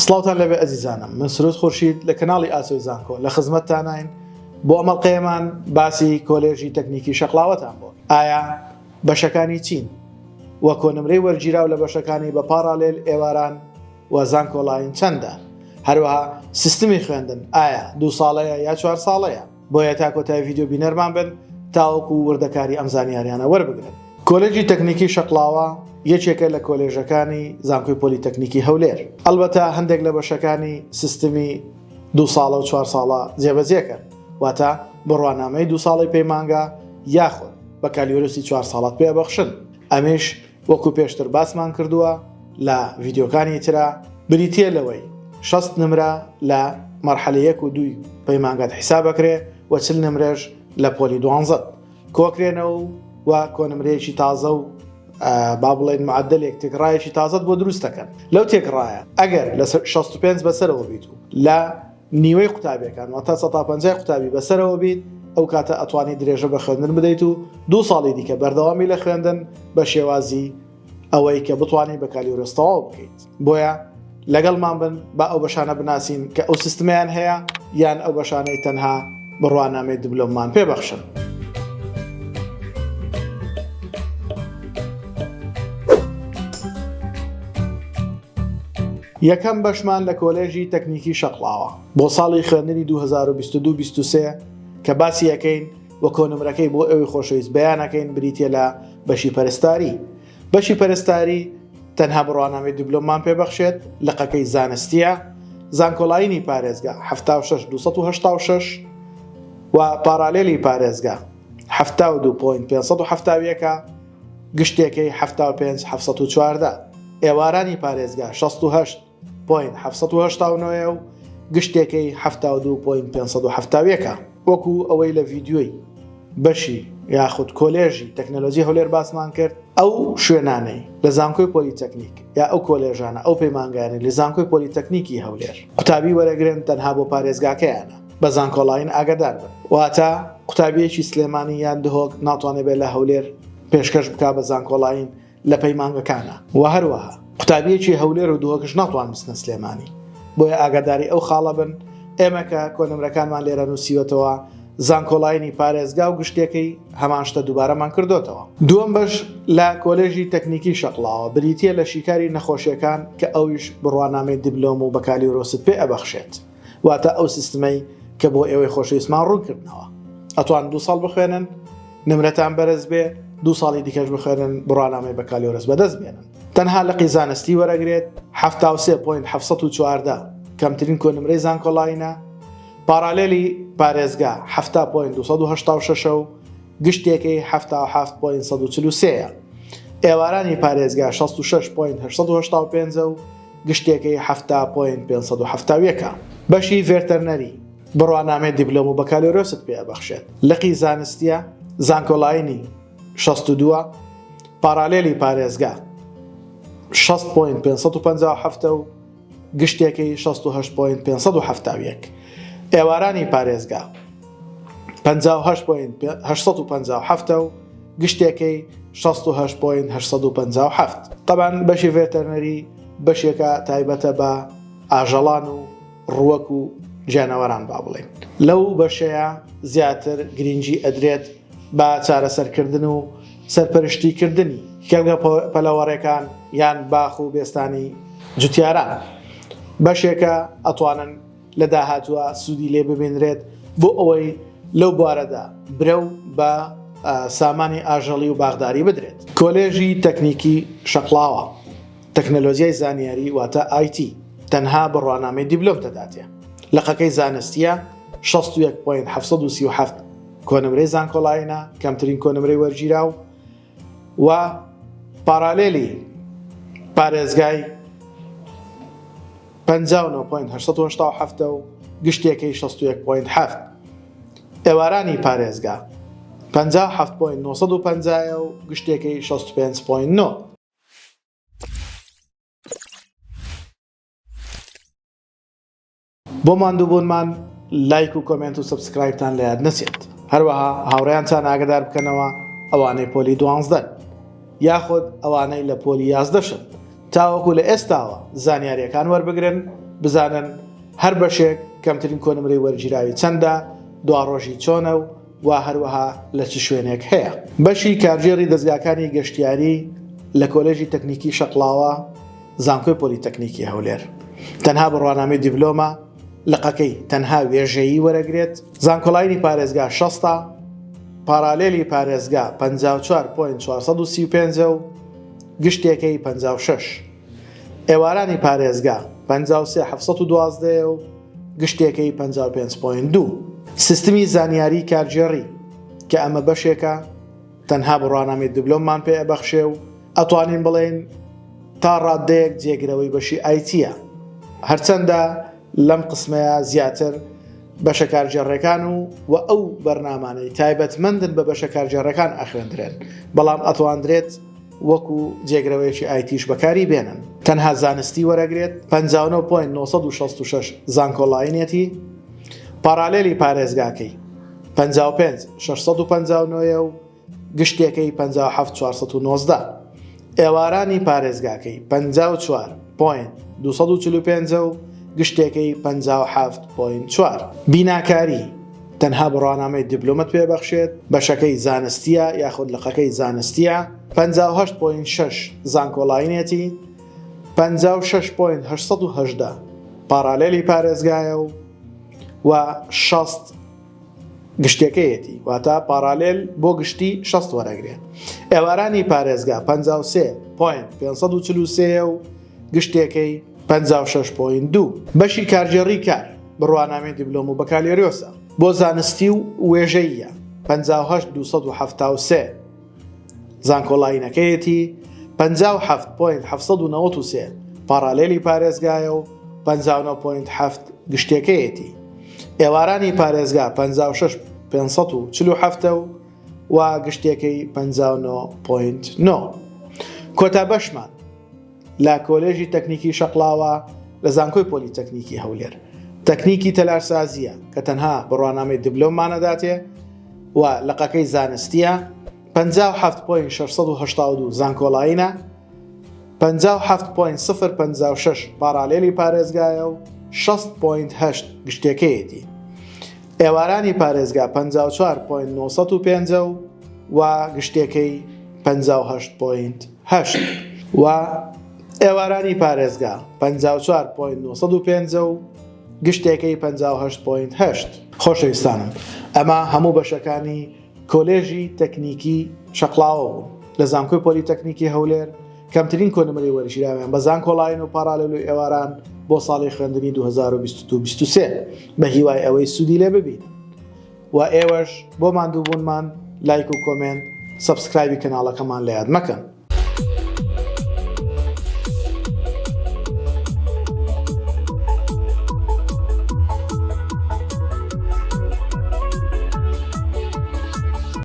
سڵاوتان لێبێ ئەزیزانم من سرود خورشید لە کەناڵی ئاسۆی زانکۆ لە خزمەتتاناین بۆ ئەم ئەڵقەیەمان باسی کۆلێژی تەکنیکی شەقڵاوەتان بۆ ئایا بەشەکانی چین و کۆنمرەی وەرگیراو لە بەشەکانی بە پاڕالێل ئێواران و زانکۆلاین چەندە هەروەها سیستمی خوێندن ئایا دوو ساڵەیە یا چوار ساڵەیە بۆیە تا کۆتای ڤیدیۆ بینەرمان بن تاوەکو وردەکاری ئەم زانیاریانە وەربگرن. کۆلێجی تەکنیکی شەقڵاوە یەکێکە لە کۆلێژەکانی زانکۆی پۆلیتەکنیکی هەولێر، ئەڵبەتە هەندێک لە بەشەکانی سیستمی دوو ساڵە و چوار ساڵە جێبەجێکەن، واتە بڕوانامەی دوو ساڵەی پەیمانگا یاخود بەکالیۆرۆسی چوار ساڵەت پێ ئەبەخشن، ئەمیش وەکو پێشتر باسمان کردووە لە ڤیدیۆکانی ترا بریتیە لەوەی 60 نمرە لە مەرحەلە یەک و دووی پەیمانگات حیساب ئەکرێ و 40 نمرەش لە پۆلی دوانزەت کۆکرێنەوە و کۆنمرەیەکی تازە و با بڵێن معدلێک تێکڕایەکی تازەت بۆ دروست دەکەن لەو تێکڕایە ئەگەر لە 65 بەسەرەوە بیت و لە نیوەی قوتابیەکان واتە سەتا پەنجای قوتابی بەسەرەوە بیت ئەو کاتە ئەتوانی درێژە بە خوێندن بدەیت و دوو ساڵی دیکە بەردەوامی لە خوێندن بە شێوازی ئەوەی کە بتوانی بەکالیۆرۆس تەواو بکەیت بۆیە لەگەڵمان بن با ئەو بەشانە بناسین کە ئەو سیستمیان هەیە یان ئەو بەشانەی تەنها بڕوانامەی دبلۆممان پێبەخشن. یەکەم بەشمان لە کۆلێژی تەکنیکی شەقڵاوە بۆ ساڵی خوێندنی 2022 23 کە باسی ئەکەین و کۆنمرەکەی بۆ ئەوی خۆشەویست بەیان ئەکەین بریتە لە بەشی پەرستاری بەشی پەرستاری تەنها بڕوانامەی دیبلۆممان پێبەخشێت لقەکەی زانستیە زانکۆلاینی پارێزگا 76 286 و پارالێلی پارێزگا 72.571 گشتێکەی 75 714 ئێوارانی پارێزگا 68 point 789 و گشتێکەی 72 point 571 وەکو ئەوەی لە ڤیدیۆی بەشی یاخود کۆلێژی تەکنەلۆجی هەولێر باسمان کرد ئەو شوێنانەی لە زانکۆی پۆلیتەکنیک یا ئەو کۆلێژانە ئەو پەیمانگایانەی لە زانکۆی پۆلیتەکنیکی هەولێر قوتابی وەرەگرن تەنها بۆ پارێزگاکەیانە بە زانکۆلاین ئاگادار بن واتە قوتابیەکی سلێمانی یان دهۆک ناتوانێت بێت لە هەولێر پێشکەش بکا بە زانکۆلاین لە پەیمانگەکانە وە هەروەها قوتابیەکی هەولێر و دهۆکش ناتوان بچنە سلێمانی بۆیە ئاگاداری ئەو خاڵە بن ئێمە کە کۆنمرەکانمان لێرە نووسیوەتەوە زانکۆلاینی پارێزگا و گشتیەکەی هەمان شتە دووبارەمان کردۆتەوە. دووەم بەش لە کۆلێژی تەکنیکی شەقڵاوە بریتیە لە شیکاری نەخۆشیەکان کە ئەویش بڕوانامەی دیبلۆم و بەکالیۆرۆست پێ ئەبەخشێت واتە ئەو سیستمەی کە بۆ ئێوەی خۆشەویستمان ڕوون کردنەوە ئەتوان دوو ساڵ بخوێنن نمرەتان بەرز بێ دوو ساڵی دیکەش بخوێنن بڕوانامەی بەکالیۆرس بەدەست بێنن تەنها لقی زانستی وەرەگرێت 73.714 کەمترین کۆنمرەی زانکۆلاینە پارالێلی پارێزگا 70 point 286 و گشتێکەی 77 point 143 ە ئێوارانی پارێزگا 66 point 885 و گشتێکەی 70 point 571 ە. بەشی ڤێرتەرنەری بڕوانامەی دیبلۆم و بەکالۆرۆست پێ ئەبەخشێت. لقی زانستیە، زانکۆلاینی 62 پارالێلی پارێزگا 60 point 557 و گشتێکەی 68 point 571. ئێوارانی پارێزگا 58 point 857 و گشتێکەی 68 point 857. تەبعەن بەشی ڤێتەرنەری بەشێکە تایبەتە بە ئاژەڵان و ڕووەک و گیانەوەران با بڵێین لەو بەشەیە زیاتر گرینگی ئەدرێت بە چارەسەرکردن و سەرپەرشتیکردنی کێڵگە پەلەوەڕێکان یان باخ و بێستانی جوتیاران بەشێکە ئەتوانن لە داهاتووە سوودی لێ ببینرێت بۆ ئەوەی لەو بوارەدا برەو بە سامانی ئاژەڵی و باخداری بدرێت. کۆلێژی تەکنیکی شەقڵاوە تەکنەلۆجیای زانیاری واتە IT تەنها بڕوانامەی دیبلۆم دەداتێ. لقەکەی زانستییە، 61 point 737 کۆنمرەی زانکۆلاینە، کەمترین کۆنمرەی وەرگیراو و پارالێلی پارێزگای 59 point 887 و گشتیەکەی 61 point 7 ئێوارانی پارێزگا 57 point 950 و گشتیەکەی 65 point 9. بۆ ماندووبوونمان لایک و comment و subscribe تان لە یاد نەچێت هەروەها هاوڕێیانتان ئاگدار بکەنەوە ئەوانەی پۆلی دوانزدەن یاخود ئەوانەی لە پۆلی یازدەشن تاوەکو لە ئێستاوە زانیاریەکان وەربگرن. بزانن هەر بەشێک کەمترین کۆنمرەی وەرگیراوی چەندە، دواڕۆژی چۆنە و و هەروەها لە چ شوێنێک هەیە. بەشی کارگێڕی دەزگاکانی گەشتیاری لە کۆلێژی تەکنیکی شەقڵاوە، زانکۆی پۆلیتەکنیکی هەولێر تەنها بڕوانامەی دیبلۆمە، لقەکەی تەنها وێژەیی وەرەگرێت، زانکۆلاینی پارێزگا شەستە، پارالێلی پارێزگا 54 point 435 و گشتێکەی 56. ئێوارانی پارێزگا 53 712 و گشتێکەی 55 point 2. سیستمی زانیاری کارگێڕی کە ئەمە بەشێکە تەنها بڕوانامەی دبلۆممان پێ ئەبەخشێ و ئەتوانین بڵێین تا ڕاددەیەک جێگرەوەی بەشی IT یە هەرچەندە لەم قسمەیە زیاتر بەشە کارگێڕەکان و و ئەو بەرنامانەی تایبەتمەندن بە بەشە کارگێڕەکان ئەخوێندرێن بەڵام ئەتواندرێت وەکو جێگرەوەیەکی IT یش بەکاری بێنن. تەنها زانستی وەرەگرێت، 59.966 زانکۆلاینێتی، پارالێلی پارێزگاکەی 55 659 و گشتێکەی 57 419. ئێوارانی پارێزگاکەی 54 point 245 و گشتێکەی 57 point 4. بیناکاری، تەنها بڕوانامەی دیبلۆمت پێ بەخشێت، بەشەکەی زانستیە یاخود لقەکەی زانستیە، 58 point 6 زانکۆلاینێتی، 56 point 818 پاڕالێلی پارێزگایە و و 60 گشتیەکەیەتی واتە پاڕالێل بۆ گشتی 60 وەرەگرێ. ئێوارانی پارێزگا 53 point 543 و گشتێکەی 56 point 2. بەشی کارگێڕی کار بڕوانامەی دیبلۆم و بەکالێریۆسە. بۆ زانستی و وێژەییە 58 273 زانکۆلاینەکەیەتی، 57 point 793 پاڕالێلی پارێزگایە و 59 point 7 گشتێکەیەتی. ئێوارانی پارێزگا 56 547 و و گشتێکەی 59 point 9. کۆتا بەشمان لە کۆلێژی تەکنیکی شەقڵاوە لە زانکۆی پۆلیتەکنیکی هەولێر تەکنیکی تەلارسازییە کە تەنها بڕوانامەی دبلۆممان ئەداتێ و لقەکەی زانستییە 57 point 682 زانکۆلاینە 57 point 056 پاڕالێلی پارێزگایە و 60 point 8 گشتێکەیەتی. ئێوارانی پارێزگا 54 point 905 و و گشتێکەی 58 point 8 و ئێوارانی پارێزگا 54 point 905 و گشتێکەی 58 point 8. خۆشەویستانم ئەمە هەموو بەشەکانی کۆلێژی تەکنیکی شەقڵاوە بوون لە زانکۆی پۆلیتەکنیکی هەولێر کەمترین کۆنمرەی وەرگیراویان بە زانکۆلاین و پاڕالێل و ئێواران بۆ ساڵی خوێندنی 2022-23 بە هیوای ئەوەی سوودی لێ ببین و ئێوەش بۆ ماندووبوونمان لایک و comment subscribe ی کەناڵەکەمان لە یاد مەکەن.